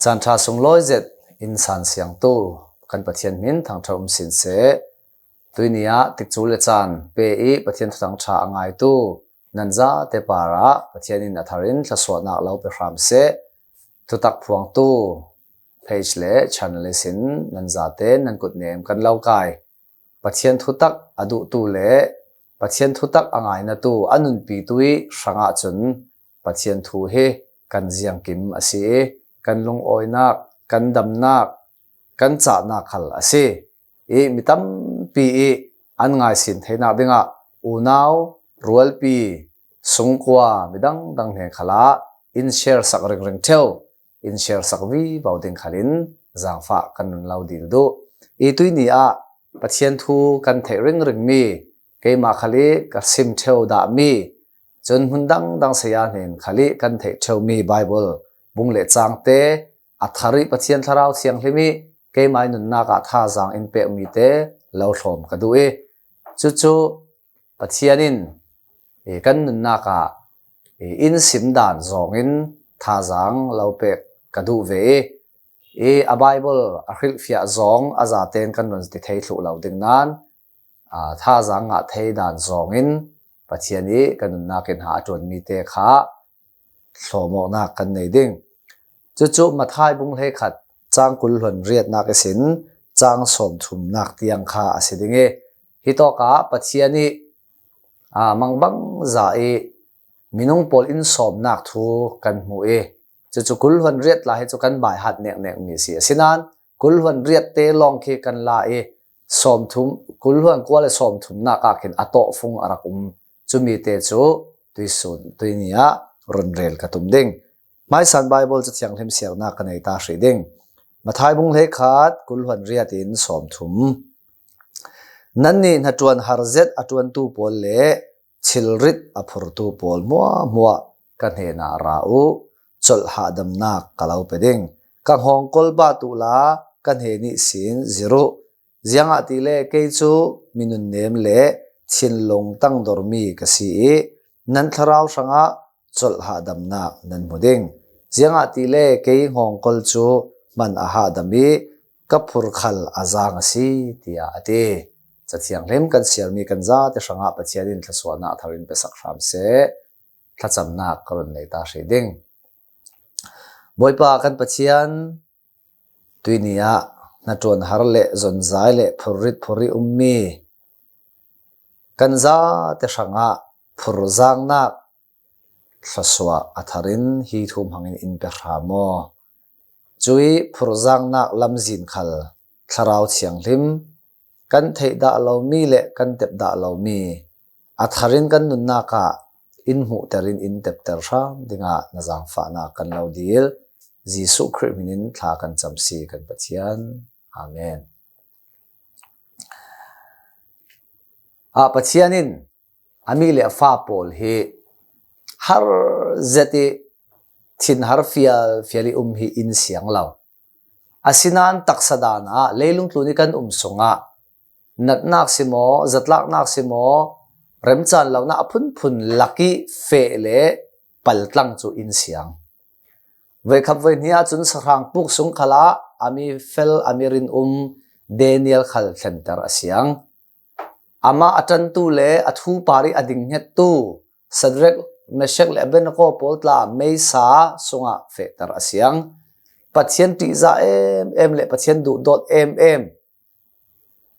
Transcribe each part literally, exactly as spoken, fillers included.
Caan ṭha sunglawi zet in san siangtu kan Pathian hmin thangṭhat um sin seh. Tuini ah tikcu le caan pe i Pathian thuthang ṭha a ngaitu nan zate parah Pathian in a tharin thluasuahnak lo pe hram seh. Thutak phuangtu page le channel ihsin nan zate nan kut nem kan lo kai. Pathian thutak a duhtu le Pathian thutak a ngainatu a nunpitu i hrangah cun Pathian thu hi kan ziangkim a si i kan lungawinak, kan damnak, kan cahnak khal a si. I mi tampi i an ngaisin theinak dingah unau, rualpi, sungkua, midang dang hnen khalah in share sak ringring ṭheu. In share sak vivo ding khalin zaangfah kan nun lo dil duh. I tuini ah Pathian thu kan theih ringringmi, keimah khal i ka sim ṭheu dahmi, cun hmun dangdang saya hnen khal i kan theih ṭheumi Baibal bung le caangte a thar i Pathian Thlarau Thianghlim i keimah i nunnak ah thazaang in pekmi te lo hlawm ka duh i, cucu Pathian in, eh, kan nunnak ah, eh, in sim dan zawngin thazaang lo pek ka duh ve i, eh, a Baibal a hrilhfiah zawng a zaten kan run ti thei thluh lo ding nain, ah, thazaang ngah thei dan zawngin Pathian i kan nunnak in ha a ṭuanmi te kha hlawmawknak kan nei ding. Cucu Matthai bung hleikhat caang kul hluan riatnak ihsin caang sawmthumnak tiang kha a si ding i, hitawkah Pathian i, aa, mangbangza i minung pawl in sawmnak thu kan hmuh i, cucu kul hluan riat tla hi cu kan baihat neknekmi a si. Asinain kul hluan riat te lawng khi kan la i, sawmthum, kul hluan kua le sawmthumnak ah khin a tawhfung a rak um. Cumi te cu tuisun, tuini ah run rel ka tum ding. Hmaisan Baibal Ca Thianghlim siarnak ka nei ta hrih ding. Matthai bung hleikhat kul hluan riat in sawmthum. Nannih hnaṭuan har zet a ṭuantu pawl le thilrit a phurtu pawl hmuahhmuah ka hnenah ra u, colh hahdamnak ka lo pe ding. Ka nghawngkawl bat uhla ka hnen ihsin zir uh. Ziangahtile kei cu mi nunnem le thinlung tangdormi ka si i nan thlarau hrangah colh hahdamnak nan hmu ding. Ziangahtile kei nghawngkawl cu hman a hahdam i ka phur khal a zaang a si, tiah a ti. Ca Thianghlim kan siarmi kan zate hrangah Pathian in thluasuahnak a tharin pe sak hram seh. Thlacamnak ka run nei ta hrih ding. Bawipa kan Pathian, tuini ah hnaṭuan har le zonzai le phurrit phurri ummi kan zate hrangah phurzaangnak thluasuah a tharin hi thu hmangin in pe hram aw. Cui phurzaangnak lamzin khal Thlarau Thianghlim kan theih dah lomi le kan tep dah lomi a tharin kan nunnak ah in hmuhter in in tepter hram dingah na zaangfahnak kan lo dil. Jesuh Khrih hmin in thla kan cam si kan Pathian. Amen. Ah, Pathian in a mi le a fa pawl hi har zet i thinhar fial fial i um hi in siang lo. Asinain taksa dan ah leilung tlun i kan um sungah natnak si maw, zatlaknak si maw, remcaan lonak a phunphun lak i feh le paltlang cu in siang. Voikhat voihnih ahcun sahrang puk sung khalah a mi fel, a mi rinum Daniel khal thlenter a siang. Amah a ṭantu le a thu par i a dinghngettu Sadrak, Meshak le Abednego pawl tla meisa sungah fehter a siang. Pathian ṭihzah em em le Pathian duhdawt em em,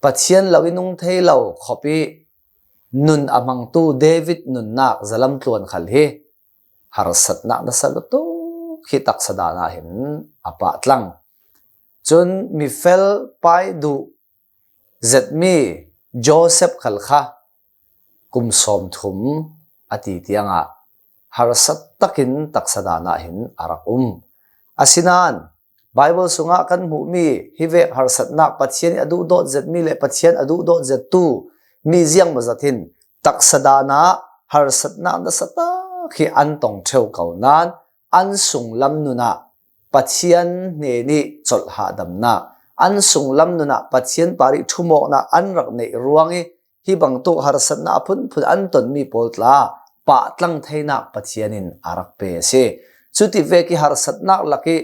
Pathian lo i nung thei lo khop i nun a hmangtu David nunnak zalam tluan khal hi harsatnak nasa lutuk hi taksa dan ah hin a pahtlang. Cun mifel pai duh zetmi Joseph khal kha kum sawmthum a ti tiangah harsat takin taksa dan ah hin a rak um. Asinain Baibal sungah kan hmuhmi hi vek harsatnak, Pathian i a duhdawt zetmi le Pathian a duhdawt zettu mi ziangmawzat hin taksa dan ah harsatnak nasa tak hi an tong ṭheu ko nain an sunglam nun ah Pathian hnen i colh hahdamnak, an sunglam nun ah Pathian par i ṭhumawknak an rak neih ruang i hi bangtuk harsatnak a phunphun an tonmi pawl tla pahtlang theinak Pathian in a rak pe a si. Cuti vek i harsatnak lak i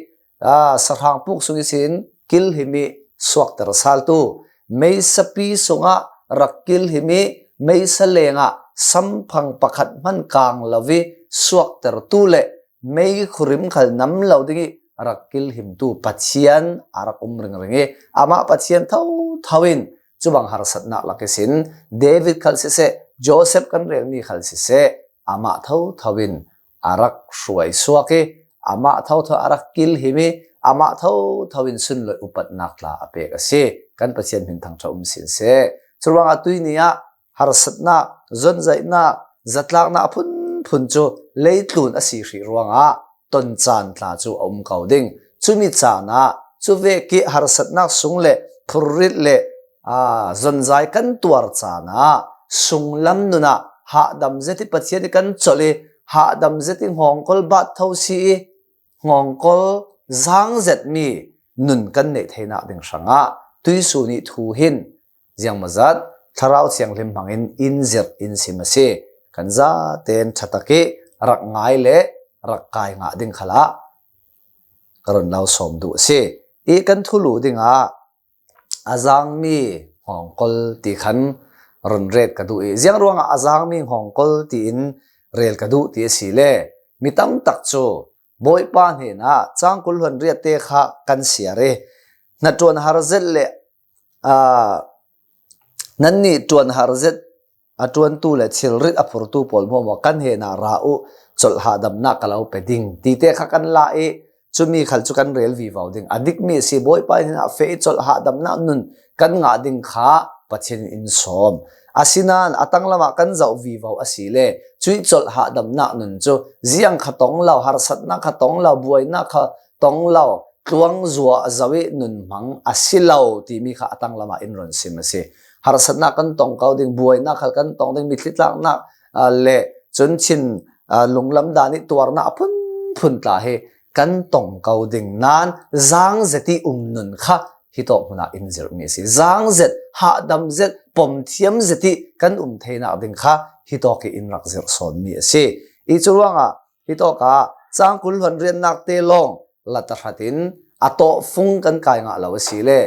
aa, sahrang puk sung ihsin kilhim ih suakter saltu, meisapi sungah rak kilhim ih meisa lengah samphang pakhat hman kang lo ih suaktertu le meikhurim khal nam lo dingih rak kilhimtu Pathian a rak um ringring ih, amah Pathian thotho in cubang harsatnak lak ihsin David khal siseh, Joseph kan relmi khal siseh, amah thotho in a rak hruai suak ih, amah thotho a rak kilhim ih, amah thotho in sunlawih upatnak tla a pek a si. Kan Pathian hmin thangṭha um sin seh. Curuangah tuini ah harsatnak, zonzaihnak, zatlaknak a phunphun cu leitlun a si hrih ruangah ton caan tla cu a um ko ding. Cumi caan ah cuvek ih harsatnak sung le phurrit le, aa, zonzai kan tuar caan ah sunglam nun ah hahdam zet ih Pathian ih kan colh ih hahdam zet ih ngawngkol bat tho si ih ngawngkol zaang zetmi nun kan neih theinak ding hrangah tuihsun ih thu hin ziangmawzat Thlarau Thianghlim hmangin in zirh in sim a si. Kan zaten ṭhatak ih rak ngai le rak kai ngah ding khalah ka run lo sawm duh a si. Ih kan thulu dingah a zaangmi ngawngkol ti khan run ret ka duh ih, ziang ruangah a zaangmi ngawngkol tiin rel ka duh ti a si le, mi tamtak cu Bawipa hnenah cang kul hluan riat te kha kan siar ih, hnaṭuan har zet le, aa, nannih ṭuan har zet a ṭuantu le thilrit a phurtu pawl hmuahhmuah kan hnenah ra uh, colh hahdamnak ka lo pe ding ti te kha kan la ih, cumi khal cu kan rel vivo ding. A dikmi a si, Bawipa hnenah feh ih colh hahdamnak nun kan ngah ding kha Pathian in in sawm. Asinain a tanglam ah kan zoh vivo a si le, cuih colh hahdamnak nun cu ziang kha tong lo, harsatnak kha tong lo, buainak kha tong lo, tluang zuah zo ih nun hmang a si lo timi kha a tanglam ah in run sim a si. Harsatnak kan tong ko ding, buainak khal kan tong ding, mitthli tlaknak, aa, le cun Chin, aa, lunglam dan ih tuarnak a phunphun tla hi kan tong ko ding. Nain zaang zet ih um nun kha hitawk hmun ah in zirhmi a si. Zaang zet, hahdam zet, pomthiam zet ih kan um theinak ding kha hitawk ih in rak zirh sawnmi a si. Ih curuangah hitawk ah cang kul hluan riatnak te lawng la tahratin a tawhfung kan kai ngah lo a si le,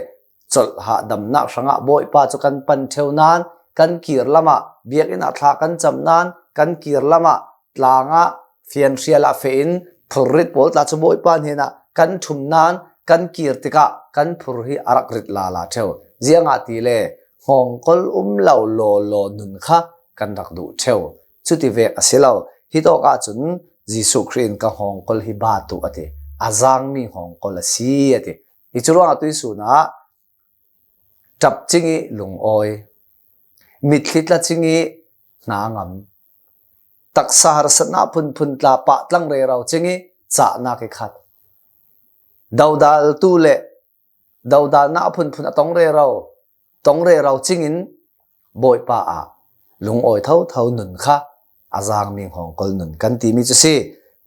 colh hahdamnak hrangah Bawipa cu kan pan ṭheu nain, kan kir lamah, biakinn ah thla kan cam nain, kan kir lamah, tlang ah, fianhrial ah feh in phurrit pawl tla cu Bawipa hnenah kan ṭhum nain, kan kir tikah kan phur hi a rak rit lala ṭheu. Ziangahtile ngawngkol um lo lawlaw nun kha kan rak duh ṭheu. Cuti vek a si lo. Hitawk ahcun Jesuh Khrih in ka ngawngkol hi bat uh a ti. A zaangmi ngawngkol a si a ti. Ih curuangah tuihsun ah ṭap cing ih lungawi, mitthli tla cing ih hna ngam, taksa harsatnak phunphun tla pah tlang rero cing ih cahnak ih khat, dodaltu le dodalnak phunphun a tong rero, tong rero cingin Bawipa ah lungawi thotho nun kha a zaangmi ngawngkol nun kan timi cu si.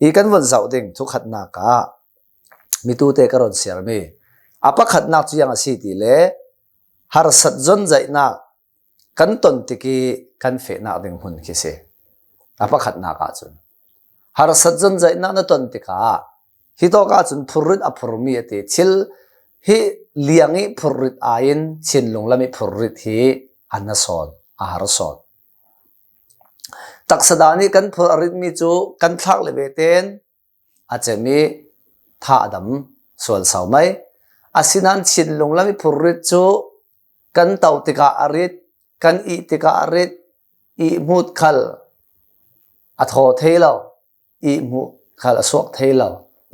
Ih kan vun zoh ding thukhatnak ah mitute ka run siarmi a pakhatnak cu ziang a si ti le, harsat zonzaihnak kan ton tik ih kan fehnak ding hmun khi si. A pakhatnak ahcun harsat zonzaihnak na ton tikah hitawk ahcun phurrit a phurmi a ti. Thil hi liang ih phurrit aiin thinlung lam ih phurrit hi a na sawn, a har sawn. Taksa dan ih kan phurh a ritmi cu kan thlak le ve tein a cem ih thahdam sual sau mai. Asinain thinlung lam ih phurrit cu kan to tikah a rit, kan ih tikah a rit, ihmut khal a thaw thei lo, ihmut khal a suak thei lo,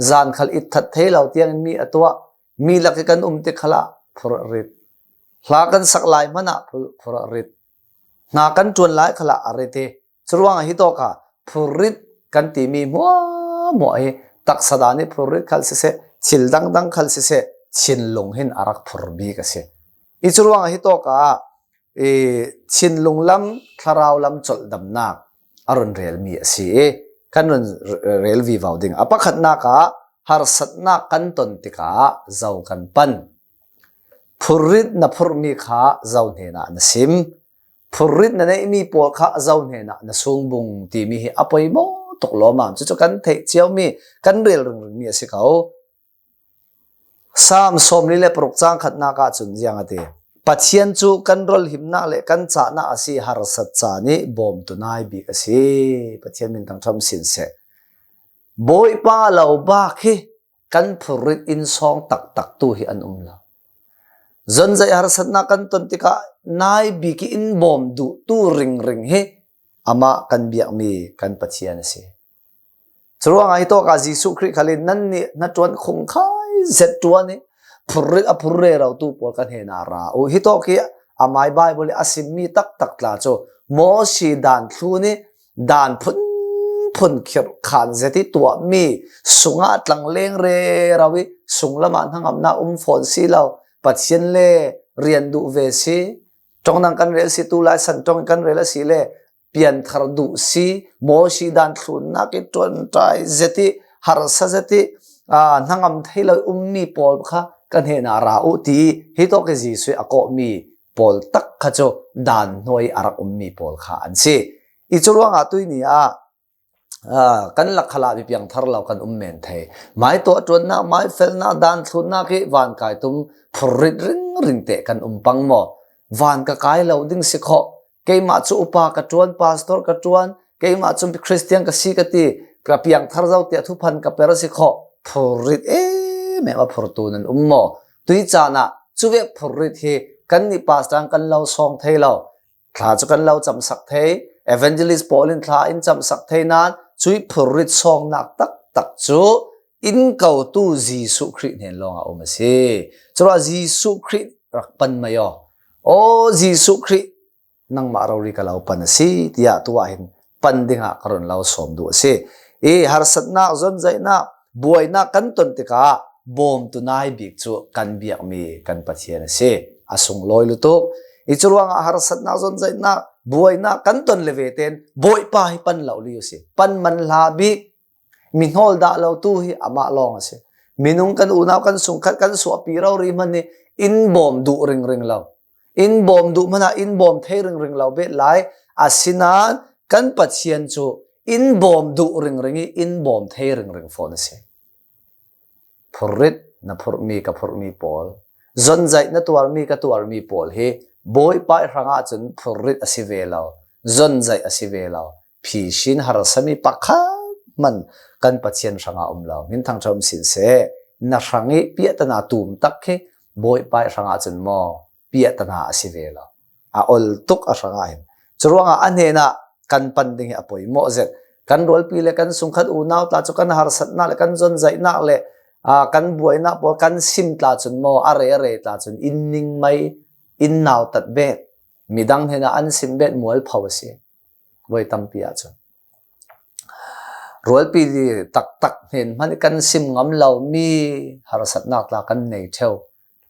zan khal itthat thei lo tiangin mi a tuah, mi lak ih kan um tik khalah phurh a rit. Hla kan sak lai hmanah phurh, phurh a rit. Hna kan ṭuan lai khalah a rit ih, curuangah hitawkah phurrit kan timi hmuahhmuah hi taksa dan ih phurrit khal siseh, thil dangdang khal siseh, thinlung hin a rak phur bik a si. Ih curuangah hitawkah ih thinlung lam, thlarau lam colhdamnak a run relmi a si ih kan run rel vivo ding. A pakhatnak ah harsatnak kan ton tikah zo kan pan. Phurrit na phurhmi kha zo hnenah na sim. Phurrit na neihmi pawl kha zo hnenah na sungbung timi hi a poimaw tuk lawmmam. Cucu kan theih ciomi, kan rel ringringmi a si ko. Sam sawmli le paruk chang khatnak ah cun ziang a ti. Pathian cu kan rolhimnak le kan cahnak a si, harsat ca nih bawmtu nai bik a si. Pathian min thangṭhat sin seh. Bawipa lo bak hi kan phurrit in sawng taktak tu hi an um lo. Zonzaih harsatnak kan ton tikah nai bik in bawm duh tu ringring hi amah kan biakmi kan Pathian a si. Curuangah hitawkah Jesuh Khrih khal in nannih hnaṭuan khungkhai zet ṭuan i phurrit a phur rero tu pawl kan hnenah ra uh. Hitawk hi amai Baibal i a simmi taktak tla cu Mawsi dan thlun i dan phunphun khirh khan zet i tuahmi sungah tlangleng rero i sunglamah hnangamnak um fawn si lo. Pathian le rian duh ve si. Ṭong nang kan rel si, tu lai san ṭong kan rel a si le pianthar duh si, Mawsi dan thlunnak i ṭuanṭai zet i harsa zet i, aa, hnangam thei lo i ummi pawl kha kan hnenah ra uh ti hi tawk i Jesuh i a kawhmi pawl tak kha cu dan hnuai a rak ummi pawl kha an si. I cu ruangah tuihni ah, aa, kan lak khalah mi piangthar lo kan um men thei. Mai tuah ṭuannak, mai felnak, dan thlunnak i vankai tum phurrit ringring te kan um pang maw? Van ka kai lo ding si khawh. Keimah cu upa ka ṭuan, pastor ka ṭuan, keimah cu Khristian ka si ka ti, ka piangthar zo tiah thuphan ka per a si khawh. Phurrit em em a phurtu nan um maw? Tui caan ah cuvek phurrit hi kannih pastor kan lo sawng thei lo. Thla cu kan lo camsak thei, evangelist pawl in thla in camsak thei nain cui phurrit sawngnak taktak cu in kotu Jesuh Khrih hnen lawngah um a si. Curuah Jesuh Khrih rak pan mai aw. Aw Jesuh Khrih, nangmah rori ka lo pan a si, tiah tuah hin pan dingah ka run lo sawm duh a si. I harsatnak, zonzaihnak, buainak kan ton tikah bawmtu nai bik cu kan biakmi kan Pathian a si. A sunglawi lutuk. I cu ruangah harsatnak, zonzaihnak, buainak kan ton le vete in Bawipa hi pan lo li uh si. Pan man hlah bik. Mihnawl dah lo tu hi amah lawng a si. Minung kan unau kan sungkhat kan suahpi rori hmanh hi in bawm duh ringring lo. In bawm duh hmanah in bawm thei ringring lo bet lai. Asinain kan Pathian cu in bawm duh ringring i in bawm thei ringring fawn a si. Phurrit na phurhmi ka phurhmi pawl, zonzaih na tuarmi ka tuarmi pawl hi Bawipa i hrangah cun phurrit a si ve lo, zonzaih a si ve lo. Phisin harsami pakhat hmanh kan Pathian hrangah um lo. Min thangṭhat um sin seh, na hrang i piahtana tum tak khi Bawipa i hrangah cun maw piahtana a si ve lo. A ol tuk a hrangah hin. Curuangah a hnenah kan pan ding hi a poimawh zet. Kan rualpi le kan sungkhat unau tla cu kan harsatnak le kan zonzaihnak le, aa, kan buainak pawl kan sim tla cun maw a rere tla cun in ning mai, in nautat bet. Midang hnenah an sim bet mualpho a si. Voi tampi ahcun rualpi taktak hnen hmanh i kan sim ngam lomi harsatnak tla kan nei ṭheu.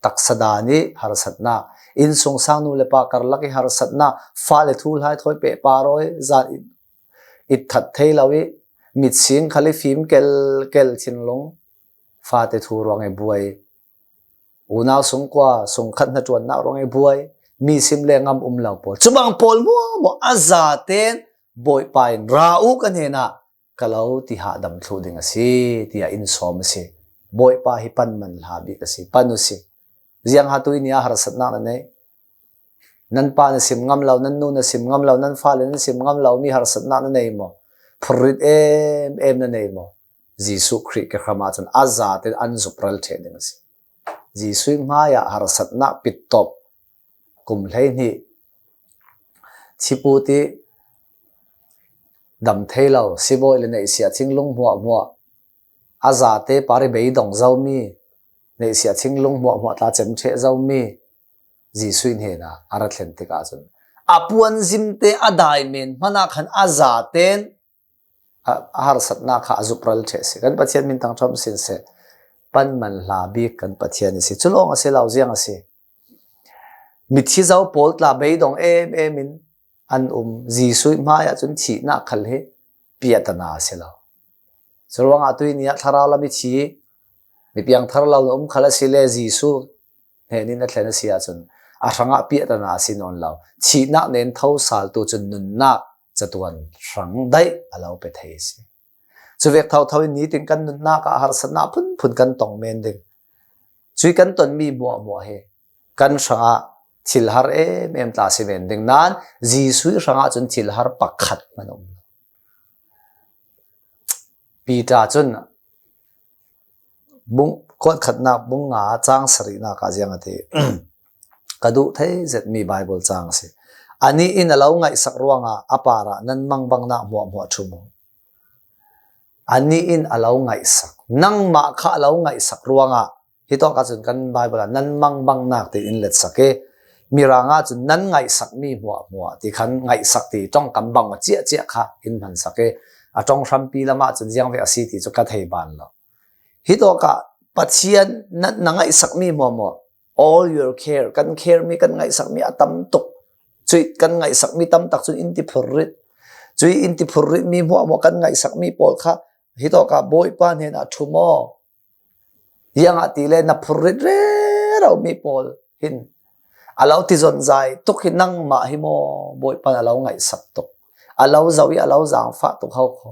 Taksa dan i harsatnak, innsungsang nu le pa karlak i harsatnak, fale thu hlai thawi pehpar aw i zan i, i that thei lo i, mitsing khal i fim kelkel thinlung, fate thu ruang i buai. Unau sungkua, sungkhat hnaṭuannak ruang i buai, mi sim le ngam um lo pawl. Cubang pawl hmuahhmuah a zaten Bawipa in ra u ka hnenah ka lo ti hahdam thluh ding a si, tiah in sawm a si. Bawipa hi pan man hlah bik a si, pan u si. Ziang ha tuihni ah harsatnak na nei? Nan pa na sim ngam lo, nan nu na sim ngam lo, nan fale nan sim ngam lo mi harsatnak na nei maw? Phurrit em em na nei maw? Jesuh Khrih ke hram ahcun a zaten an zupral ṭheh ding a si. Jesuh hmaiah harsatnak pittop kum hleihnih thiput i dam thei lo, sibawi le neihsiah thinlung hmuahhmuah, a zate par i beidong zomi, neihsiah thinlung hmuahhmuah tla cem ṭheh zomi Jesuh hnenah a ra thlen tikah cun a puanzimte a dai men hmanah khan a zaten a, a harsatnak kha a zupral ṭheh si. Kan Pathian min thangṭhat um sin seh. Pan man hlah bik kan Pathian a si. Cu lawng a si lo, ziang a si? Mithi zo pawl tla beidong em em in an um. Jesuh hmaiah cun thihnak khal hi piahtana a si lo. Curuangah tuihni ah thlarau lam i thi, mi piangthar lo na um khal a si le Jesuh hnenin a thlen a si ahcun a hrangah piahtana a si nawn lo. Thihnak nen tho sal tu cun nunnak catuan hrang daih a lo pe thei a si. Cuvek thotho in nitin kan nunnak ah harsatnak phunphun kan tong men ding. Cui kan tonmi hmuahhmuah hi kan hrangah thilhar em em tla si men ding nan, Jesuh hrangah cun thilhar pakhat hman um lo. Peter cun bung, kuat khatnak bung nga cang sarihnak ah ziang a ti. Ka duh thei zetmi Bible cang a si. Anih in a lo ngaihsak ruangah a parah nan mangbangnak hmuahhmuah ṭhum u. Anih in a lo ngaihsak, nangmah kha a lo ngaihsak ruangah, hitawk ahcun kan Bible ah nan mangbangnak tiin in letsak i, Mirang ahcun nan ngaihsakmi hmuahhmuah ti khan ngaihsak ti ṭongkam bang ciahciah kha in hmansak i, a ṭong hrampi lamah cun ziangvek a si ti cu ka thei ban lo. Hitawk ah Pathian na, na ngaihsakmi hmuahhmuah, all your care, kan care mi, kan ngaihsakmi a tam tuk. Cui kan ngaihsakmi tam tak cun in ti phurrit. Cui in ti phurritmi hmuahhmuah kan ngaihsakmi pawl kha hitawk ah Bawipa hnenah ṭhum aw. Ziangahtile na phurrit rero mi pawl hin a lo ti zonzai tuk hi nangmah hi maw, Bawipa in a lo ngaihsak tuk, a lo zoh i a lo zaangfah tuk ho kho.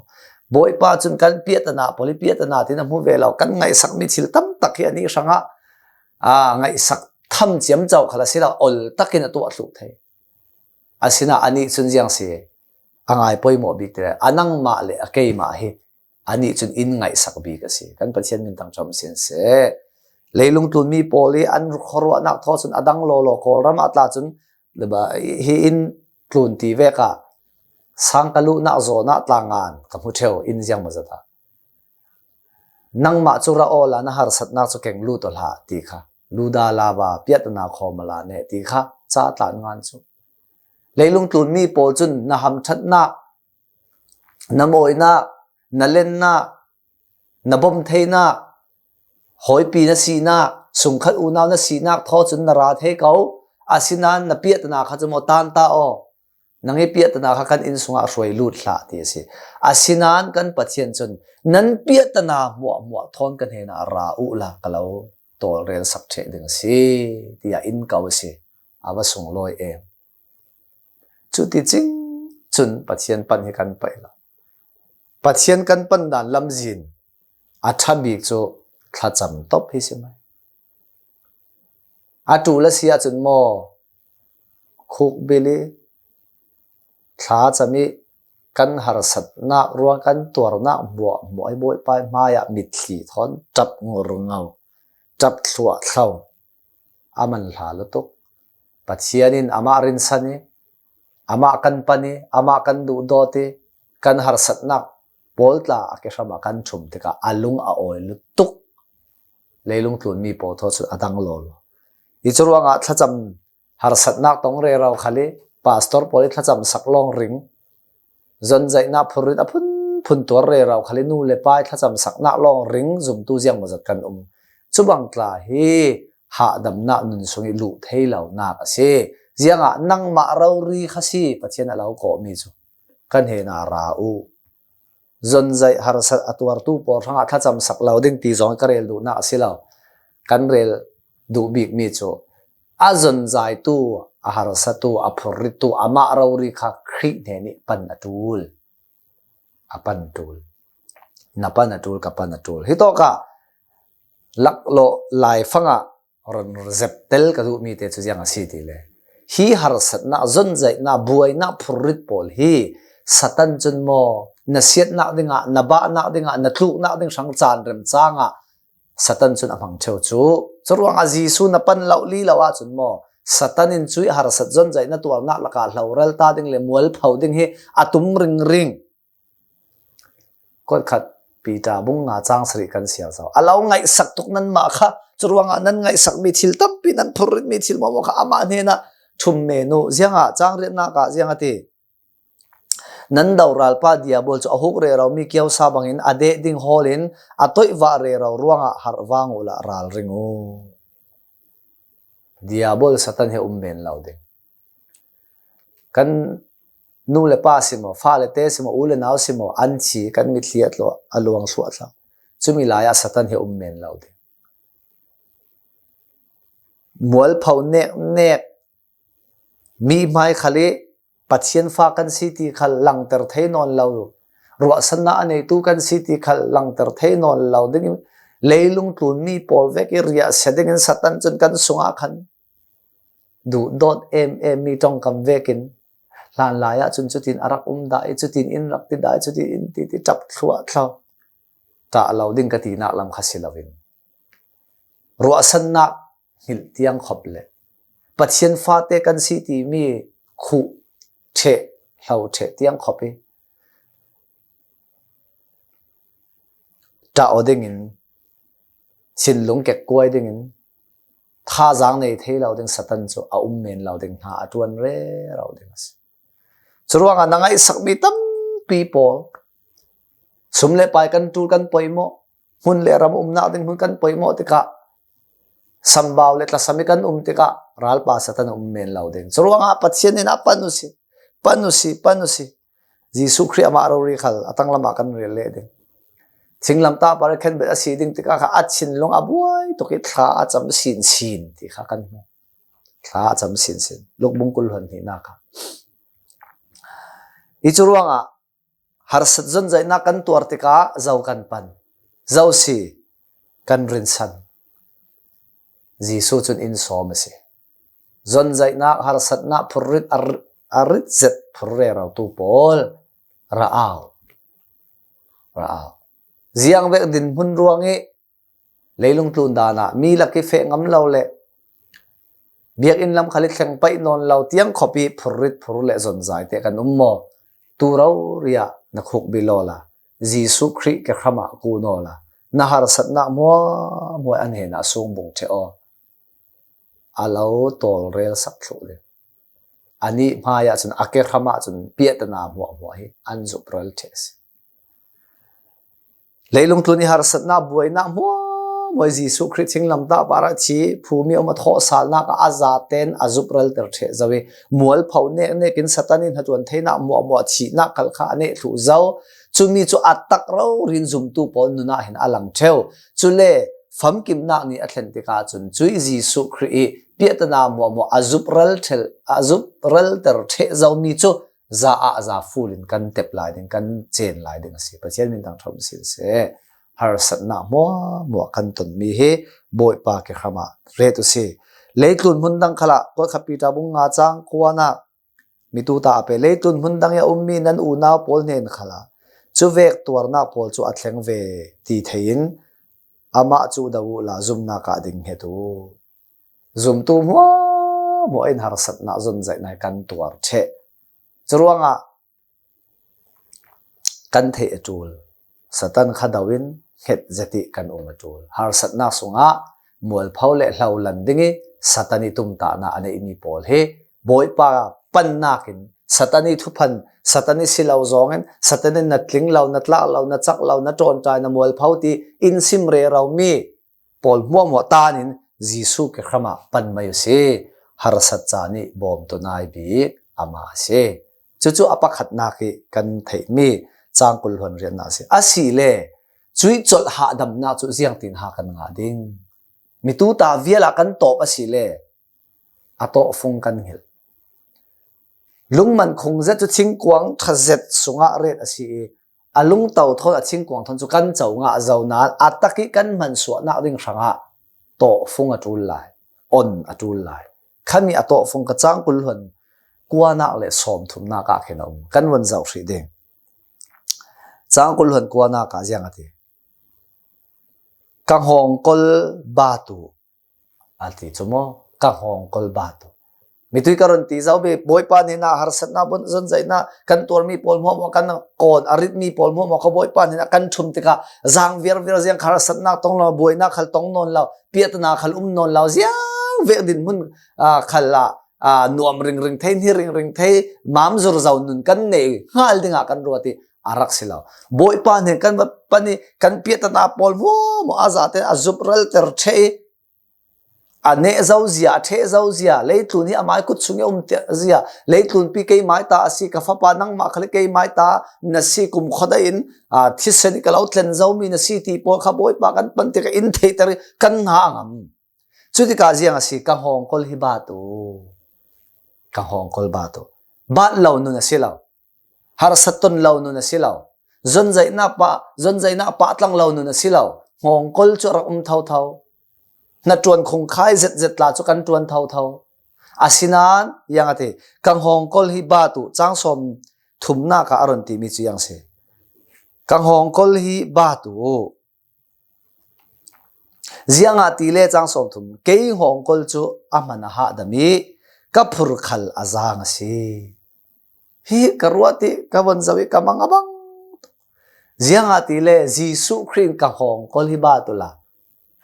Bawipa cun kan piahtana pawl hi piahtana tiin a hmu ve lo, kan ngaihsakmi thil tam tak hi anih hrangah, aa, ngaihsak tham ciamco khal a si lo, ol takin a tuah thluh thei. Asinain anih cun ziang si, a ngai poimawh bik te, a nangmah le a keimah hi anih cun in ngaihsak bik a si. Kan Pathian min thangṭhat sin seh. Leilung tlunmi pawl i an khuaruahnak thaw cun a dang lawlaw Kawlram ah tla cun hi in tlun ti vek ah sang ka luhnak zawn ah tla ngan ka hmu ṭheu in ziang maw zat ah. Nangmah cu ra awla na harsatnak cu keng lut aw hlah ti kha. Luda lava piahtana khawm a la ne ti kha ca tlan ngan cu. Leilung tlunmi pawl cun na hamṭhatnak, na mawinak, na lennak, na bawm theinak, hawipi na sinak, sungkhat unau na sinak thaw cun na ra thei ko. Asinain na piahtana kha cu maw tan ta aw. Nang i piahtana kha kan inn sungah hruai lut hlah ti a si. Asinain kan Pathian cun nan piahtana hmuahhmuah thawn ka hnenah ra uhla ka lo tawlrel sak ṭheh ding a si, tiah in ko a si. A va sunglawi em. Cuticing cun Pathian pan hi kan paih lo. Pathian kan pan dan lamzin a ṭha bik cu thlacam top hi si mai. A ṭul a si ahcun maw, khukbil i thlacam i kan harsatnak ruang, kan tuarnak hmuahhmuah i Bawipa hmaiah mitthli thawn ṭap ngurngau, ṭap thluahthlo a man hla lutuk. Pathian in amah rinsan i, amah kan pan i, amah kan duhdawt i, kan harsatnak pawl tla a kehram ah kan ṭhum tikah a lung a awi lutuk. Leilung tlunmi pawl thaw cun a dang lawlaw. I cu ruangah thlacam harsatnak tong rero khal i pastor pawl i thlacam sak lawng ring, zonzaihnak phurrit a phunphun tuar rero khal i nu le pa i thlacam saknak lawng ring zumtu ziangmawzat kan um. Cubang tla hi hahdamnak nun sung i luh thei lonak a si. Ziangah nangmah rori kha si Pathian a lo kawhmi cu. Kan hnenah ra uh. Zonzaih harsat a tuartu pawl hrangah thlacam sak lo ding ti zong ka rel duhnak a si lo. Kan rel duh bikmi cu a zonzaitu, a harsatu, a phurrittu, amah rori kha Khrih hnen i pan a ṭul. A pan ṭul. Na pan a ṭul, ka pan a ṭul. Hitawkah laklawh laifangah ron zep tel ka duhmi te cu ziang a si ti le. Hi harsatnak, zonzaihnak, buainak phurrit pawl hi Satan cun maw, na siatnak dingah, na bahnak dingah, na tluknak ding hrang caan remcang ah Satan cun a hmang ṭheu cu. Curuangah Jesuh na pan lo li lo ahcun maw, Satan in cuih harsat zonzaih na tuarnak lakah hloral ta ding le mualpho ding hi a tum ringring. Kuatkhat Peter bung nga cang sarih kan siar zo. A lo ngaihsak tuk nanmah kha, curuangah nan ngaihsakmi thil tampi, nan phurritmi thil mawmaw kha amah hnenah ṭhum men uh. Ziangah cang riatnak ah ziang a ti? Nan doralpa Diabol cu a huk reromi kiosa bangin a deh ding hawlin a toihvah rero ruangah harh vang uhla ralring uh. Diabol Satan hi um men lo ding. Kan nu le pa si maw, fale te si maw, u le nau si maw, an thi, kan mitthli a tlua, a luang thluah thla. Cumi lai ah Satan hi um men lo ding. Mualpho nek nek, mi hmai khal i Pathian fa kan si ti khal langter thei nawn lo, ruahsannak a neitu kan si ti khal langter thei nawn lo ding i Leilung tlun mi pawl vek i riahsia dingin Satan cun kan sungah khan duhdawt em em mi ṭongkam vekin hlan lai ah cun cutin a rak um dah i, cutin in rak ti dah i, cutin in ti ti ṭap thluah thlo ṭah lo ding ka tinak lam kha si loin, ruahsannak hngilh tiang khop le Pathian fate kan si timi khuh ṭheh, hlo ṭheh tiang khop i ṭah aw dingin, thinlung kekkuai dingin, thazaang nei thei lo ding Satan cu a um men lo ding hna a ṭuan rero ding a si. Curuangah na ngaihsakmi tampi pawl, sum le pai kan ṭul, kan poimawh, hmun le ram umnak ding hmun kan poimawh tikah, sambau le tlasam i kan um tikah, ralpa Satan a um men lo ding. Curuangah Pathian in a pan u si, pan u si, pan u si. Jesuh Khrih amah rori khal a tanglam ah kan rel leh ding. Thinglamtah par i khenbet a si ding tikah kha a thinlung a buai tuk i thla a cam sinsin ti kha kan hmu. Thla a cam sinsin. Luk bung kul hluan hnihnak kha. I curuangah harsat zonzaihnak kan tuar tikah zo kan pan. Zo si kan rinsan. Jesuh cun in sawm a si. Zonzaihnak, harsatnak phurrit a ri-, a rit zet phurrerotu pawl, ra au. Ra au. Ziangvek dinhmun ruang i leilung tlun dan ah mi lak i feh ngam lo le biakinn lam khal i thleng paih nawn lo tiang khop i phurrit phur le zonzai te kan um maw? Tu rori ah na khuk bil awla, Jesuh Khrih kehram ah kun awla, na harsatnak hmuahhmuah a hnenah sung bung ṭheh aw. A lo tawlrel sak thluh ding. Anih hmai ah cun a kehram ah cun piahtana hmuahhmuah hi an zumh rel ṭheh a si. Leilung tlun i harsatnak, buainak hmuahhmuah i Jesuh Khrih thinglamtah par ah thi, phumi um a thawhsalnak ah a zaten a zumh relter ṭheh zo i, mualpho nek nek in Satan i hnaṭuan theinak hmuahhmuah, thihnak khal kha a neh thluh zo. Cumi cu a tak rori in zumtu pawl nun ah hin a lang ṭheu. Cule famkimnak ni a thlen tikah cun cuih Jesuh Khrih i piahtana hmuahhmuah a zumh rel ṭhel, a zumh relter ṭheh zomi cu za ah za ful in kan tep lai ding, kan cen lai ding a si. Pathian min thangṭhat si seh. Harsatnak hmuahhmuah kan tonmi hi Bawipa kehram ah ret u si. Leitlun hmun dang khal ah, Paul khat Peter bung nga cang kuanak, mitu ta a pe, leitlun hmun dang i a ummi nan unau pawl hnen khal ah cuvek tuarnak pawl cu a thleng ve ti thei in amah cu do uhla zumnak ah ding hnget u. Zumtu hmuahhmuah in harsatnak, zonzaihnak kan tuar ṭheh. Curuangah kan theih a ṭul. Satan kha do in hnget zet i kan um a ṭul. Harsatnak sungah mualpho le hlolan ding i Satan i tumtahnak a neihmi pawl hi Bawipa pannak in Satan i thuphan, Satan i si lo zong in, Satan in na tling lo, na tlak lo, na cak lo, na ṭawnṭai, na mualpho ti in sim rero mi pawl hmuahhmuah tan in Jesuh kehram ah pan mai u si. Harsat ca nih bawmtu nai bik amah a si. Cucu a pakhatnak i kan theihmi cang kul hluan riatnak a si. A si le cuih colh hahdamnak cu ziangtin ha kan ngah ding? Mitu ta vial ah kan tawp a si le a tawhfung kan hngilh. Lungman khung zet cu thingkuang ṭha zet sungah ret a si i, a lungto thawn a thingkuang thawn cu kan co ngah zo nain a tak i kan hmansuahnak ding hrangah tawhfung a ṭul lai, on a ṭul lai. Khami a tawhfung kha cang kul hluan kuanak le sawmthumnak ah khin a um. Kan vun zoh hrih ding. Cang kul hluan kuanak ah ziang a ti? Ka hngawng kol bat u, a ti cu maw? Ka hngawng kol bat u. Mitui ka run ti zo bik, Bawipa hnenah harsatnak, bun zonzaihnak kan tuarmi pawl hmuahhmuah, kan kawn a ritmi pawl hmuahhmuah kha Bawipa hnenah kan ṭhum tikah zaang viarviar, ziang kha harsatnak tong lo, buainak khal tong nawn lo, piahtana khal um nawn lo, ziang vek dinhmun, aa, khal ah, aa, nuam ringring thei, hni ringring thei, mam zur zo nun kan nei hngal dingah kan ruat i a rak si lo. Bawipa hnen kan va pan i kan piahtana pawl hmuahhmuah a zaten a zumh relter ṭheh i, a neh zo zia, a ṭheh zo zia, leitlun hi amai kut chung i a um zia, leitlunpi keimai ta a si, ka fapa nangmah khal hi keimai ta na si, kumkhua dah in, aa, thisen i ka lo tlen zomi na si ti pawl kha Bawipa kan pan tikah in theihter i kan hna a ngam. Cutikah ziang a si? Ka hngawng kol hi bat u. Ka hngawng kol bat u. Bat lo nun a si lo. Harsat ton lo nun a si lo. Zonzaihnak pah, zonzaihnak pah tlang lo nun a si lo. nghawngkol cu a rak um thotho. Hnaṭuan khungkhai zetzet tla cu kan ṭuan thotho. Asinain, ziang a ti, ka nghawngkol hi bat uh, cang sawm thumnak ah a run timi cu ziang si. Ka nghawngkol hi bat uh. Ziangahtile cang sawm thum, kei nghawngkol cu a hman a hahdam i ka phur khal a zaang a si. Hi ka ruat i ka von zoh i ka mang a bang. Ziangahtile Jesuh Khrih in ka nghawngkol hi bat uh la,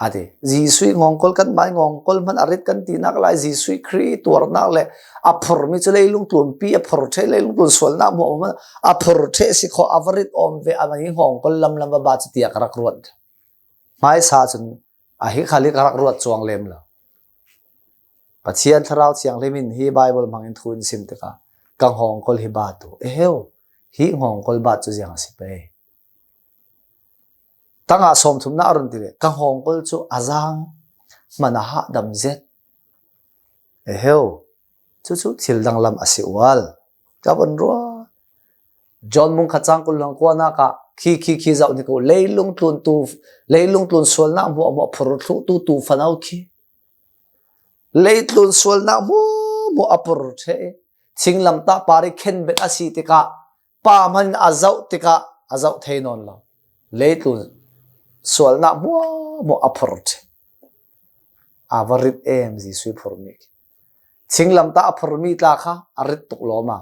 a ti. Jesuh i nghawngkol, kanmah i nghawngkol hman a rit kan tinak lai, Jesuh Khrih tuarnak le a phurmi cu leilung tlunpi a phur ṭheh, leilung tlun sualnak hmuahhmuah a phur ṭheh si kho, a va rit awm ve, a mah i nghawngkol lamlam va bat cu tiah ka rak ruat. Hmaisa cun a hi khal i ka rak ruat cuang lem lo. Pathian Thlarau Thianghlim in hi Bible hmangin thu in sim tikah ka nghawngkol hi bat uh. Eheu, hi nghawngkol bat cu ziang a si pei. Tangah sawm thumnak a run ti le, ka nghawngkol cu a zaang, hman a hahdam zet. Eheu, cucu thil danglam a si ual. Ka von ruat. John bung khat cang kul hluan kuanak ah khi, khi, khi zoh ni ko, leilung tlun tu, leilung tlun sualnak hmuahhmuah phur thluh tu, tu fano khi. Leitlun sualnak hmuahhmuah a phur ṭheh i, thinglamtah par i khenbet a si tikah, pa hman in a zoh tikah a zoh thei nawn lo. Leitlun sualnak hmuahhmuah a phur ṭheh. A va rit em Jesuh i phurmi khi. Thinglamtah a phurmi tla kha a rit tuk lawm a.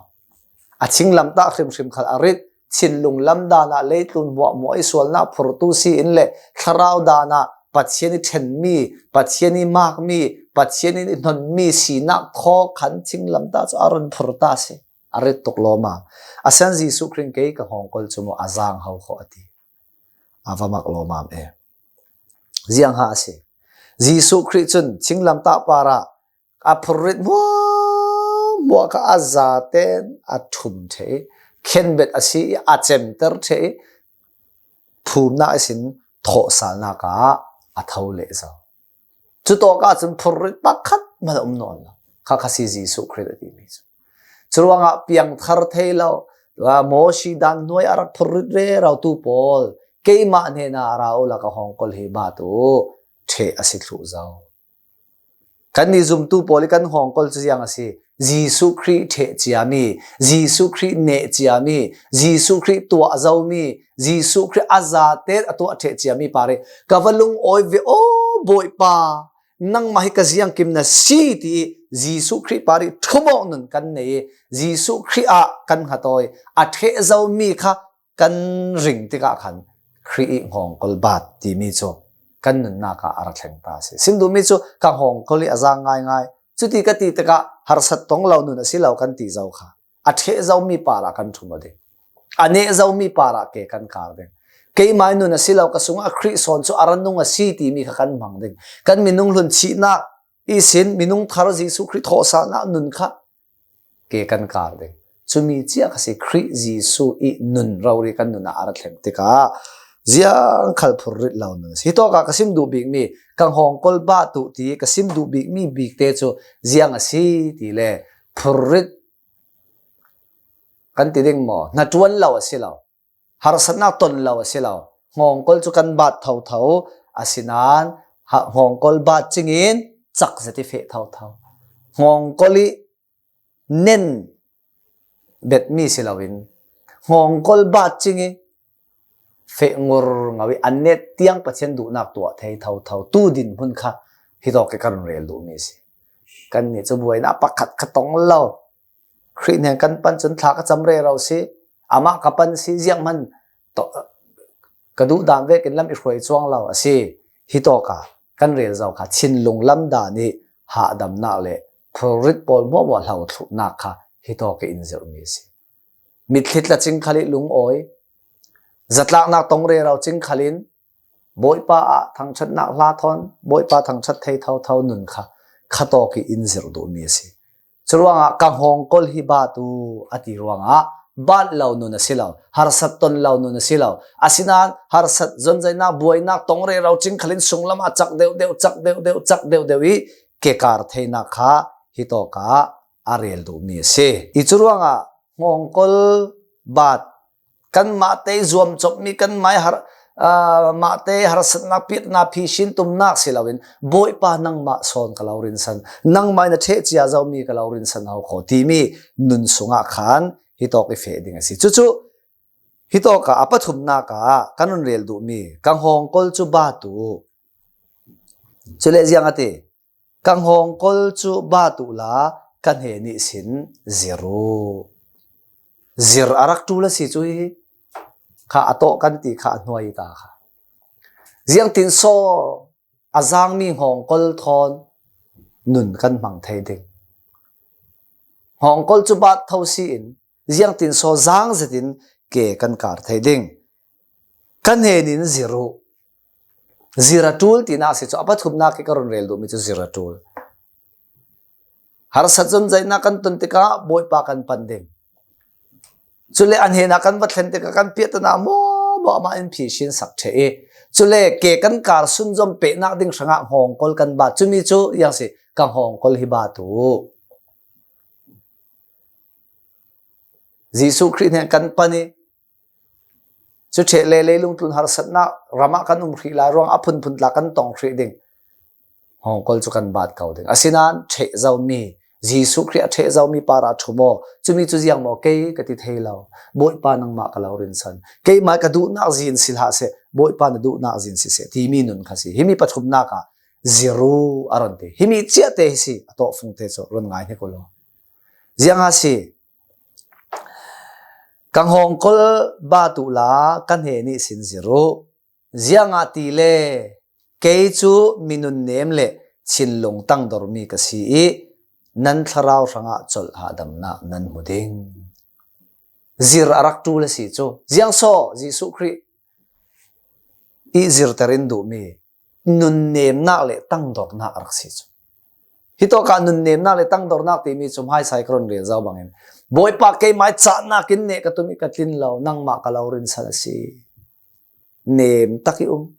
A thinglamtah hrimhrim khal a rit, thinlung lam dan ah leitlun hmuahhmuah i sualnak phurtu si in le thlarau dan ah Pathian i ṭhenmi, Pathian i makmi, Pathian i hnonmi sinak khaw khan thinglamtah cu a run phur ta si. A rit tuk lawm a. A san Jesuh Khrih in kei ka nghawngkol cu maw a zaang ho kho a ti. A va mak lawmam e. Ziang ha a si. Jesuh Khrih cun thinglamtah par ah a phurrit hmuahhmuah kha a zaten a ṭhum ṭheh i, khenbet a si i, a cemter ṭheh i, phumnak ihsin thawhsalnak ah a tho leh zo. Cutawk ahcun phurrit pakhat hmanh a um nawn lo. Kha kha si Jesuh Khrih a timi cu. Curuangah piangthar thei lo, Mosi dan hnuai a rak phurrit rero tu pawl, keimah hnenah ra u la ka hawngkol hi bat u, ṭheh a si thluh zo. Kannih zumtu pawl i kan hawngkol cu ziang a si. Jesuh Khrih ṭheh ciami, Jesuh Khrih neh ciami, Jesuh Khrih tuah zomi, Jesuh Khrih a zaten a tuah ṭheh ciami par i ka va lungawi ve aw, Bawipa, nangmah hi ka ziangkim na si ti i Jesuh Khrih par i ṭhumawk nun kan nei i Jesuh Khrih ah kan hnatawi a ṭheh zomi kha kan ring tikah khan Khrih i hngawngkol bat timi cu kan nunnak ah a ra thleng ta a si. Sim duhmi cu ka hngawngkol i a zaang ngaingai. Cuti ka ti tikah harsat tong lo nun a si lo kan ti zo kha. A ṭheh zomi parah kan ṭhum aw ding. A neh zomi parah ke kan kar ding. Keimah i nun a si lo, ka sungah Khrih sawn cu a ra nung a si timi kha kan hmang ding. Kan minung hlun thihnak ihsin minung thar Jesuh Khrih thawhsalnak nun kha ke kan kar ding. Cumi cia kha si Khrih Jesuh i nun rori kan nun ah a ra thleng tikah ziang khal phurrit lo nun a si. Hitawk ah ka sim duh bikmi, ka hngawngkol bat u ti ka sim duh bikmi bikte cu ziang a si ti le phurrit kan ti ding maw? Hnaṭuan lo a si lo. Harsatnak ton lo a si lo. Hngawngkol cu kan bat thotho, asinain ha-, hngawngkol bat cingin cak zet i feh thotho. Hngawngkol i nen betmi si loin, hngawngkol bat cing i feh ngur ngau i an net tiang Pathian duhnak tuah thei thotho. Tu dinhmun kha hitawk i ka run rel duhmi a si. Kannih cu buainak pakhat kha tong lo. Khrih hnen kan pan cun thla ka cam rero si, amah ka pan si, zianghman tawh ka duh dan vekin lam i hruai cuang lo a si. Hitawk ah kan rel zo kha thinlung lam dan i hahdamnak le phurrit pawl hmuahhmuah hlo thluhnak kha hitawk i in zirhmi a si. Mitthli tla cing khal i lungawi, zatlaknak tong rero cing khal in Bawipa ah thangṭhatnak hla thawn, Bawipa thangṭhat thei thotho nun kha khatawk i in zirh duhmi a si. Curuangah ka hngawngkol hi bat u a ti ruangah bat lo nun a si lo, harsat ton lo nun a si lo. Asinain harsat, zonzainak, buainak tong rero cing khal in sunglam ah cak deuh deuh, cak deuh deuh, cak deuh deuh i ke kar theinak kha hitawk ah a rel duhmi a si. I curuangah hngawngkol bat kanmah te i zuam copmi, kanmah i har-, aa, mahte harsatna piatna phisin tumnak si loin, Bawipa nangmah sawn ka lo rinsan, nangmah in a ṭheh cia zomi ka lo rinsan ho khaw timi nun sungah khan hitawk i feh ding a si. Cucu hitawkah a pathumnak ah kan run rel duhmi, ka nghawngkawl cu bat uh. Cule ziang a ti, ka nghawngkawl cu bat uhla ka hnen ihsin zir uh. Zir a rak ṭul a si cu hi kha a tawh kan ti kha a hnuai ta kha. Ziangtin saw a zangmi nghawngkawl thawn nun kan hmang thei ding? Nghawngkawl cu bat tho si in, ziangtin saw zang zetin ke kan kar thei ding? Ka hnen in zir uh. Zir a ṭul tinak si cu a pathumnak i ka run rel duhmi cu zir a ṭul. Harsat zumzaihnak kan tun tikah Bawipa kan pan ding. Cule a hnenah kan va thlen tikah kan piahtana maw maw amah in phisin sak ṭheh i, cule ke kan kar sunzom pehnak ding hrangah nghawngkawl kan bat. Cumi cu ziang si, ka nghawngkawl hi bat uh. Jesuh Khrih hnen kan pan i, cu ṭheh le leilung tlun harsatnak ramah kan um hrih lai ruang a phunphun tla kan tong hrih ding. Nghawngkawl cu kan bat ko ding. Asinain ṭheh zomi, Jesuh Khrih a ṭheh zomi parah ṭhum aw. Cumi cu ziang maw kei ka ti thei lo. Bawipa nangmah ka lo rinsan. Keimah ka duhnak zin si hlah seh, Bawipa na duhnak zin si seh, timi nun kha si. Himi pathumnak ah zir uh a run ti. Himi ciahte hi si, a tawh fungte cu run ngai hnik u law. Ziang a si, ka nghawngkawl bat uhla ka hnen ihsin zir uh. Ziangahtile kei cu mi nunnem le thinlung tangdormi ka si i, nan thlarau hrangah colh hahdamnak nan hmu ding. Zir a rak ṭul a si cu. Ziang saw Jesuh Khrih i zirter in duhmi nunnemnak le tangdornak a rak si cu. Hitawkah nunnemnak le tangdornak timi cu hmaisa i ka run rel zo bangin, Bawipa, keimah i cahnak in neh ka tum i ka tlin lo, nangmah ka lo rinsan a si. Nem tak i um.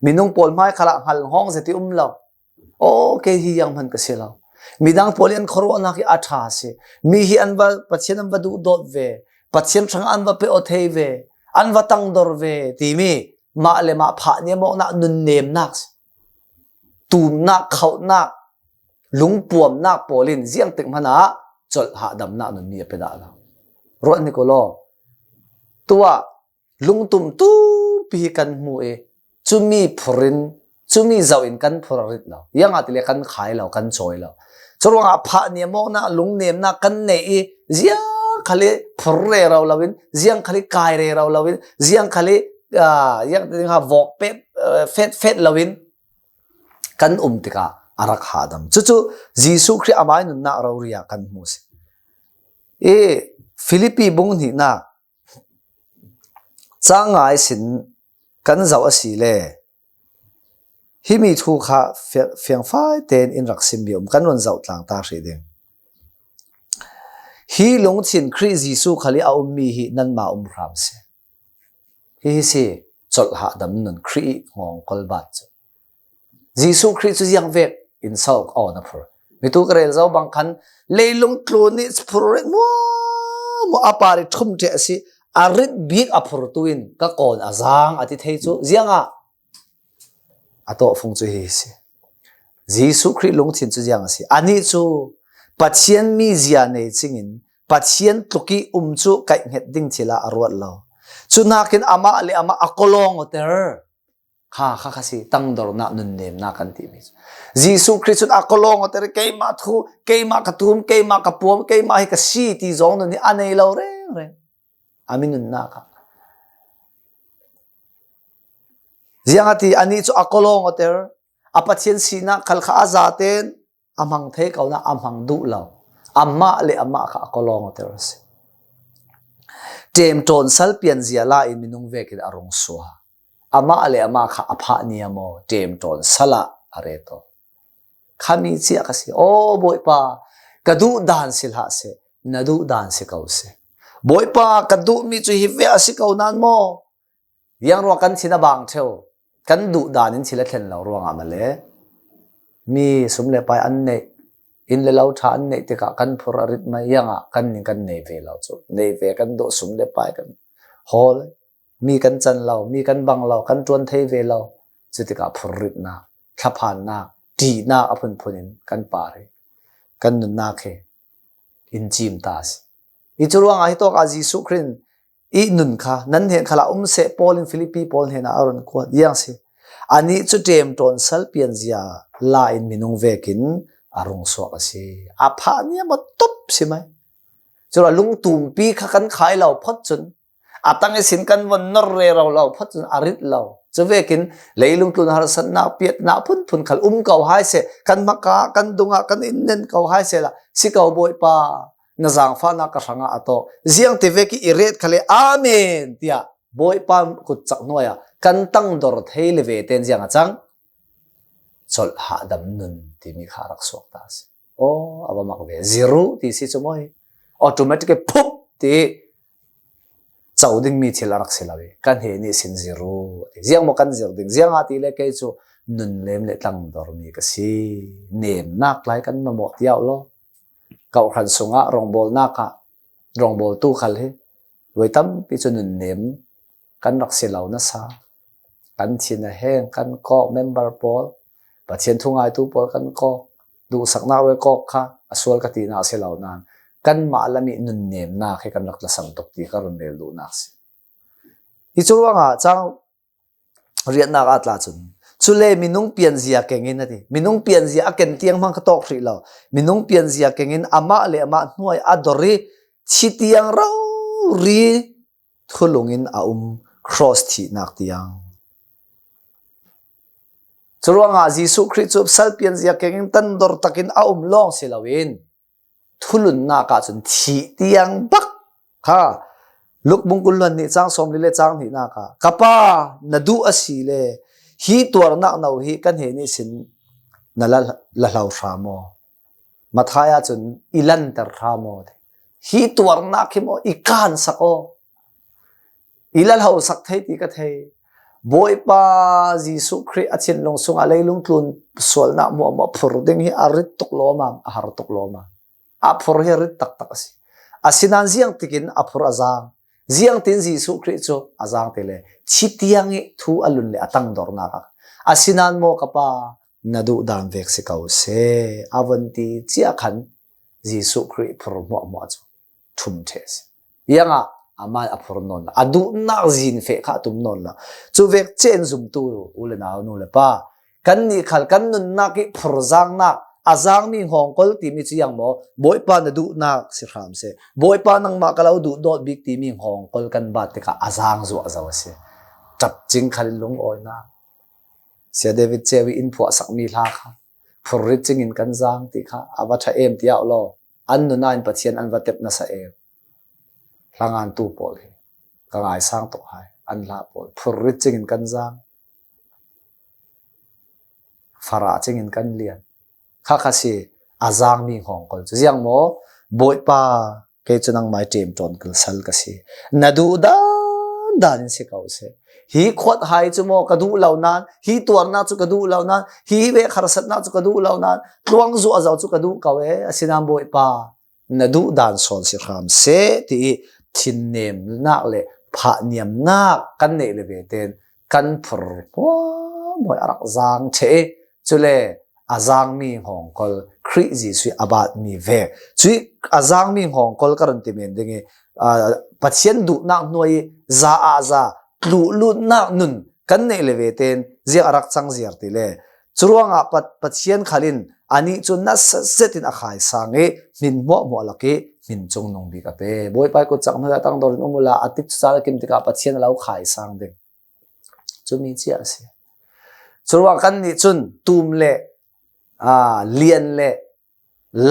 Minung pawl hmai khalah hngal hawng zet i um lo. Aw, kei hi ziang hman ka si lo. Midang pawl i an khuaruahnak hi a ṭha a si. Mi hi an va, Pathian an va duhdawt ve. Pathian hrangah an va pe aw thei ve. An va tangdor ve timi mah le mah phah niam awknak nunnemnak, tumnak, khauhnak, lungpuamnak pawl in ziangtik hmanah colh hahdamnak nunmi a pe dah lo. Ruat hnik u law. Tuah lungtum tumpi hi kan hmu i, cumi phur in, cumi zoh in kan phur a rit lo. Ziangahtile kan khai lo, kan cawi lo. Curuangah phah niam awknak, lungnemnak kan neih i, ziang khal i phur rero loin, ziang khal i kai rero loin, ziang khal i, aa, ziang ti ding ha vawk pet, aa, fet fet loin kan um tikah a rak hahdam. Cucu Jesuh Khrih amah i nunnak rori ah kan hmu si. I Filipi bung hnihnak cang ngai sin kan zoh a si le, himi thu kha fe-, fiangfai tein in rak simmi um, kan run zoh tlang ta hrih ding. Hi lungthin Khrih Jesuh khal i a ummi hi nanmah um hram si. Hi hi si, colh hahdam nun Khrih i nghawngkawl bat cu. Jesuh Khrih cu ziang vek in so aw na phur? Mi tu ka rel zo bang khan, leilung tlun i phur rit muamua a par i ṭhum ṭheh a si, a rit bik a phurtu in ka kawn a zang a ti thei cu ziangah a tawh fung cu hi si. Jesuh Khrih lungthin cu ziang a si? Anih cu Pathian mizia nei cingin Pathian tluk i um cu kaihhnget ding thil ah a ruat lo. Cu nakin amah le amah a kawlawng awter. Kha, kha, kha si, tangdornak, nunnemnak kan timi cu. Jesuh Khrih cun a kawlawng awter, keimah thu, keimah ka tum, keimah ka puam, keimah hi ka si ti zong nun hi a nei lo rengreng. A mi nunnak ah. Ziangahtile anih cu a kawlawng awter, a Pathian sinak khal kha a zaten a hmang thei ko nak a hmang duh lo. Amah le amah kha a kawlawng awter a si. Ṭemṭawn sal pianzia la in minung vekin a rung sua. Amah le amah kha a phah niam aw, ṭemṭawn sal ah a ret aw. Khami cia ka si. Aw, Bawipa, ka duh dan si hlah seh, na duh dan si ko seh. Bawipa, ka duhmi cu hi ve a si ko nan maw? Ziang ruang kan thin a bang ṭheu, kan duh dan in thil a thlen lo ruangah male. Mi sum le pai an neih, inn le lo ṭha an neih tikah kan phur a rit mai, ziangah kan ning kan nei ve lo cu. Nei ve kan duh, sum le pai kan hawl. Mi kan can lo, mi kan bang lo, kan ṭuan thei ve lo. Cutikah phurritnak, thlaphannak, ṭihnak a phunphun in kan par hi, kan nunnak hi in cim ta si. Hi cu ruangah hitawkah Jesuh Khrih in i nun kha nan hnen khalah um seh, Paul in Filipi pawl hnenah a run kuat. Ziang si. Anih cu ṭemṭawn sal pianzia la in minung vekin a rung suak a si. A phah niam a top si mai. Curuah lungtumpi kha kan khai lo phot cun, a tang ihsin kan von nor rero lo phot cun a rit lo. Cuvekin leilung tlun harsatnak, piatnak phunphun khal um ko hai seh, kan hmaka, kan dungah, kan in nen ko hai sehla, si ko Bawipa, na zaangfahnak ka hrangah a tawk. Ziangtivek i ret khal le, Amen, tiah Bawipa kutcak hnuai ah kan tangdor thei le ve tein ziang a cang? Colh hahdam nun timi kha a rak suak ta a si. Aw, a va mak ve. Zir u ti si cu maw hi? Automatic i phup ti co dingmi thil a rak si lo i kan he nih sin zir u a ti. Ziang maw kan zir ding? Ziangahtile kei cu nun lem le tlangdormi ka si. Nemnak lai kan mamawh tiau law. Kawhhran sungah rawngbawlnak ah rawngbawltu khal hi voi tampi cu nunnem kan rak si lo nasa. Kan thin a heng, kan kawk, member pawl, Pathian thu ngaitu pawl kan kawk, duhsaknak ruai kawk kha a sual ka tinak si lo nain, kanmah lam i nunnemnak hi kan rak tlasam tuk ti ka run rel duhnak si. Hi cu ruangah cang riatnak ah tla cun, cule minung pianzia kengin a ti. Minung pianzia a ken tiang hmang ka tawk hrih lo. Minung pianzia kengin amah le amah hnuai a dor i thi tiang rori thulung in a um, cross thihnak tiang. Curuangah Jesuh Khrih cu sal pianzia kengin tangdor takin a um lawng si loin, thulunnak ahcun thih tiang bak kha. Luk bung kul hluan hnih cang sawmli le cang hnihnak ah, Ka Pa, na duh a si le hi tuarnak no hi kan he nih sin na la, la hlo hram aw. Matthai ahcun i lanter hram aw ti. Hi tuarnak hi maw i kansak aw. I la hlosak thei ti ka thei. Bawipa Jesuh Khrih a thinlung sungah leilung tlun sualnak hmuahhmuah phur ding hi a rit tuk lawmam, a har tuk lawmam. A phur hi a rit taktak a si. Asinain ziangtikin a phur a zaang? Ziangtin Jesuh Khrih cu a zaang ti le, thi tiang i thu a lun le a tangdornak ah, asinain maw ka Pa, na duh dan vek si ko seh, a von ti cia khan Jesuh Khrih phur hmuahhmuah cu ṭhum ṭheh a si. Ziangah amah a phur nawn lo, a duhnak zin feh kha a tum nawn lo. Cu vek cia in zumtu u le nau, nu le pa, kannih khal kan nunnak i phurzaangnak, a zaangmi hngawngkol timi cu ziang maw? Bawipa, na duhnak si hram seh. Bawipa, nangmah ka lo duh dawt bik timi hngawngkol kan bat tikah a zaang zuahzo a si. Ṭap cing khal in lungawinak. Sia David Ceu i in phuahsakmi hla kha phurrit cingin kan zaang ti kha a va ṭha em tiah law. An nunah in Pathian an va tep nasa em. Hlangantu pawl hi ka ngaisang tuk hai, an hla pawl. Phurrit cingin kan zaang. Farah cingin kan lian. Kha kha si a zaangmi hngawngkol cu. Ziang maw? Bawipa, kei cu nangmai ṭemṭawn kil sal ka si. Na duh dan dan in si ko seh. Hi khuat hai cu maw ka duh lo nain, hi tuarnak cu ka duh lo nain, hi vek harsatnak cu ka duh lo nain, tluang zuahzo cu ka duh ko e, asinain Bawipa, na duh dan sawn si hram seh, ti i thinnemnak le phahniamnak kan neih le ve tein kan phur hmuahhmuah a rak zaang ṭheh i, cule a zaangmi hngawngkol Khrih Jesuh i a batmi vek. Cuih a zaangmi hngawngkol ka run ti men ding i, aa, Pathian duhnak hnuai i za ah za, tluhlutnak nun kan neih le ve tein ziang a rak cang ziar ti le. Curuangah Pat-, Pathian khal in anih cu nasa zetin a khaisang i, hmin hmuahhmuah lak i hmin cung nung bik a pe. Bawipa i kutcak hnuai a tangdor in um uhla, a tik cu caan a kim tikah Pathian a lo khaisang ding. Cumi cia a si. Curuangah kannih cun tum le, aa, lian le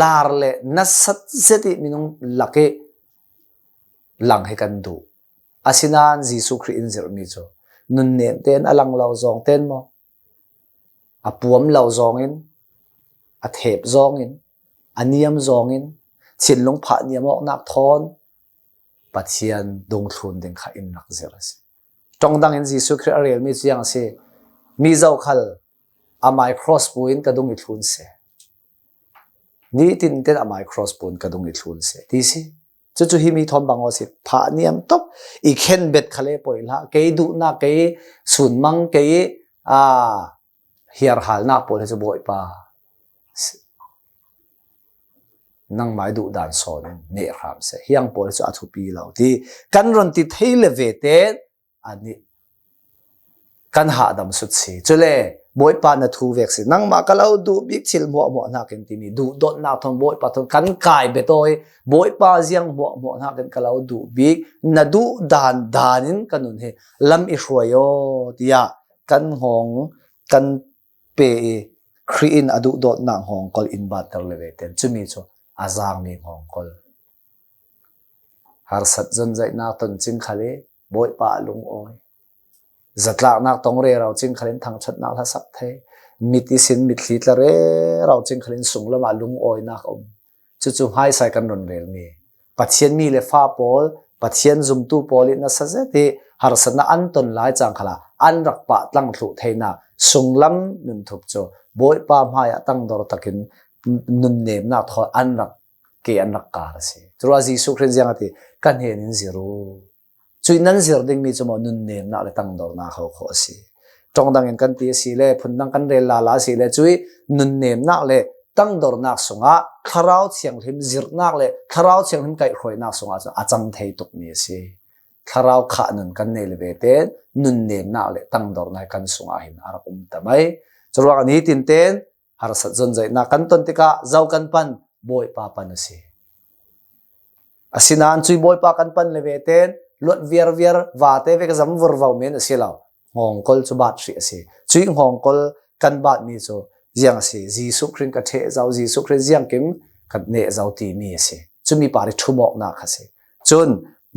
lar le nasat zet i minung lak i lang hi kan duh. Asinain Jesuh Khrih in zirhmi cu nunnem tein a lang lo zong tein maw, a puam lo zongin, a thep zongin, a niam zongin, thinlung phah niam awknak thawn Pathian dungthlun ding kha in rak zirh a si. Ṭong dangin Jesuh Khrih a relmi cu ziang a si? Mi zokhal amai cross pu in ka dung i thlun seh. Nitin ten amai cross pu in ka dung i thlun seh, ti si. Cucu himi thawn bang aw si, phah niam top, i khen bet khale poi hlah, kei duhnak, kei sunmang, kei a hiarhalnak pawl hi cu Bawipa nangmah i duhdan sawn in neh hram seh. Hiang pawl hi cu a thupi lo ti kan run ti thei le ve tein a nih kan hahdam sut si. Cule Bawipa na thu vek si. Nangmah ka lo duh bik thil hmuahhmuah hnakin timi duhdawtnak thawn Bawipa thawn kan kai betawi. Bawipa ziang hmuahhmuah hnakin ka lo duh bik na duh dan dan in ka nun hi lam i hruai aw tiah kan hngawng kan pe i Khrih in a duhdawtnak hngawngkol in batter le ve ten cumi cu a zaangmi hngawngkol. Harsat zonzaihnak ton cing khal i Bawipa a lungawi. Zatlaknak tong rero cing khal in thangṭhatnak hlasak thei. Mit ihsin mitthli tla rero cing khal in sunglam ah lungawinak a um. Cucu hmaisai kan run relmi Pathian mi le fa pawl, Pathian zumtu pawl i nasa zet i harsatnak an ton lai cang khalah an rak pah tlang thluh theinak sunglam nunthup cu Bawipa hmaiah tangdor takin nunnemnak thawn an rak ke an rak kar a si. Curuah Jesuh Khrih ziang a ti, ka hnen in zir u. Cuih nan zir dingmi cu maw nunnemnak le tangdornak ho khawh a si. Ṭong dangin kan ti a si le, phundang kan rel lala a si le, cuih nunnemnak le tangdornak sungah Thlarau Thianghlim zirhnak le Thlarau Thianghlim kaihhruainak sungah cun a cang thei tukmi a si. Thlarau khah nun kan nei le ve tein nunnemnak le tangdornak kan sungah hin a rak um ta mai. Curuangah nitin tein harsat zonzaihnak kan ton tikah zo kan pan, Bawipa pan a si. Asinain cui Bawipa kan pan le ve tein luat viarviar vate ve ka zam vurvo men a si lo. Hngawngkol cu bat hrih a si. Cui hngawngkol kan batmi cu ziang a si. Jesuh Khrih ka ṭheh zo, Jesuh Khrih ziangkim ka neh zo timi a si. Cumi par i ṭhumawknak kha si. Cun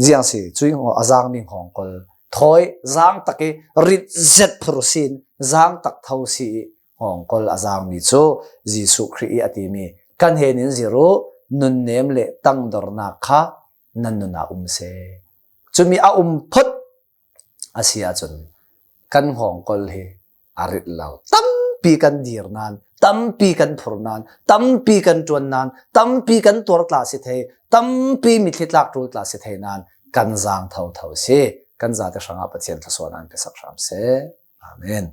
ziang a si. Cui hngawng-, a zaangmi hngawngkol thawi zaangtak i rit zet phur sin zaangtak tho si i hngawngkol a zaangmi cu Jesuh Khrih i a timi, ka hnen in zir u, nunnem le tangdornak kha nan nun ah um seh. Cumi a um phot a si ahcun kan hngawngkol hi a rit lo. Tampi kan dir nan, tampi kan phur nan, tampi kan ṭuan nan, tampi kan tuar tla si thei, tampi mitthli tlak ṭul tla si thei nan kan zaang thotho si. Kan zate hrangah Pathian thluasuahnak in pe sak hram seh. Amen.